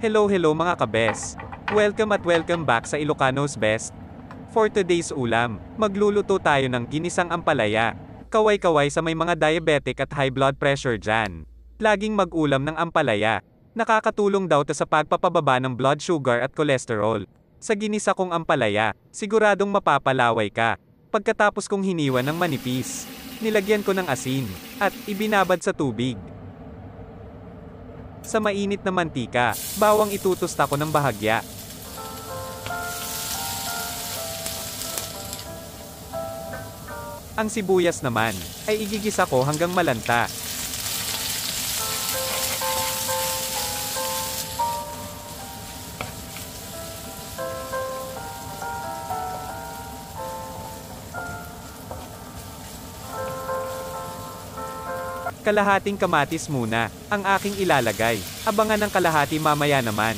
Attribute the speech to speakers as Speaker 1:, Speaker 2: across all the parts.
Speaker 1: Hello mga kabes. Welcome back sa Ilocanos Best. For today's ulam, magluluto tayo ng ginisang ampalaya. Kaway-kaway sa may mga diabetic at high blood pressure dyan. Laging mag-ulam ng ampalaya. Nakakatulong daw to sa pagpapababa ng blood sugar at cholesterol. Sa ginisa kong ampalaya, siguradong mapapalaway ka. Pagkatapos kong hiniwa ng manipis, nilagyan ko ng asin, at ibinabad sa tubig. Sa mainit na mantika, bawang itutusta ko ng bahagya. Ang sibuyas naman, ay igigisa ko hanggang malanta. Kalahating kamatis muna, ang aking ilalagay. Abangan ng kalahati mamaya naman.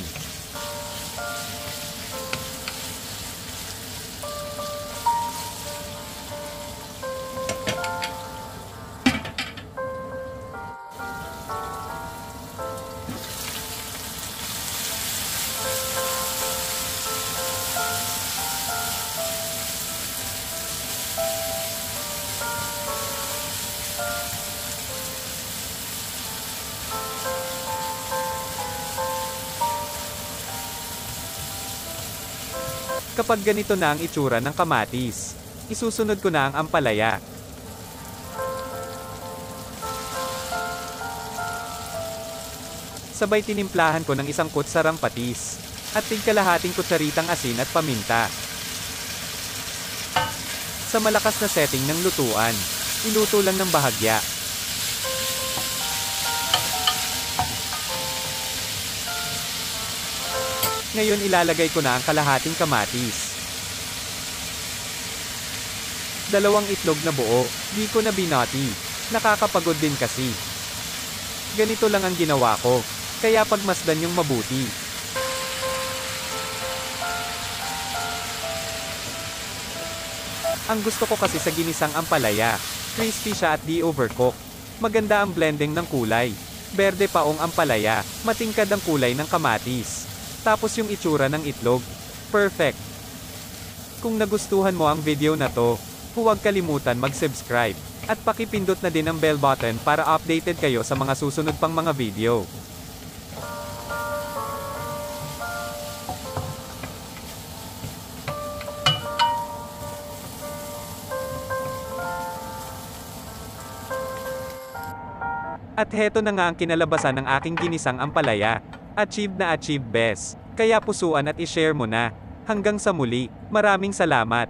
Speaker 1: Kapag ganito na ang itsura ng kamatis, isusunod ko na ang ampalaya. Sabay tinimplahan ko ng isang kutsarang patis, at tigkalahating kutsaritang asin at paminta. Sa malakas na setting ng lutuan, iluto lang ng bahagya. Ngayon ilalagay ko na ang kalahating kamatis. 2 itlog na buo, di ko na binati. Nakakapagod din kasi. Ganito lang ang ginawa ko, kaya pagmasdan yung mabuti. Ang gusto ko kasi sa ginisang ampalaya, crispy siya at di overcook. Maganda ang blending ng kulay. Berde paong ampalaya, matingkad ang kulay ng kamatis. Tapos yung itsura ng itlog. Perfect! Kung nagustuhan mo ang video na to, huwag kalimutan mag-subscribe. At pakipindot na din ang bell button para updated kayo sa mga susunod pang mga video. At heto na nga ang kinalabasan ng aking ginisang ampalaya. Achieve na achieve best. Kaya pusuan at i-share mo na. Hanggang sa muli, maraming salamat.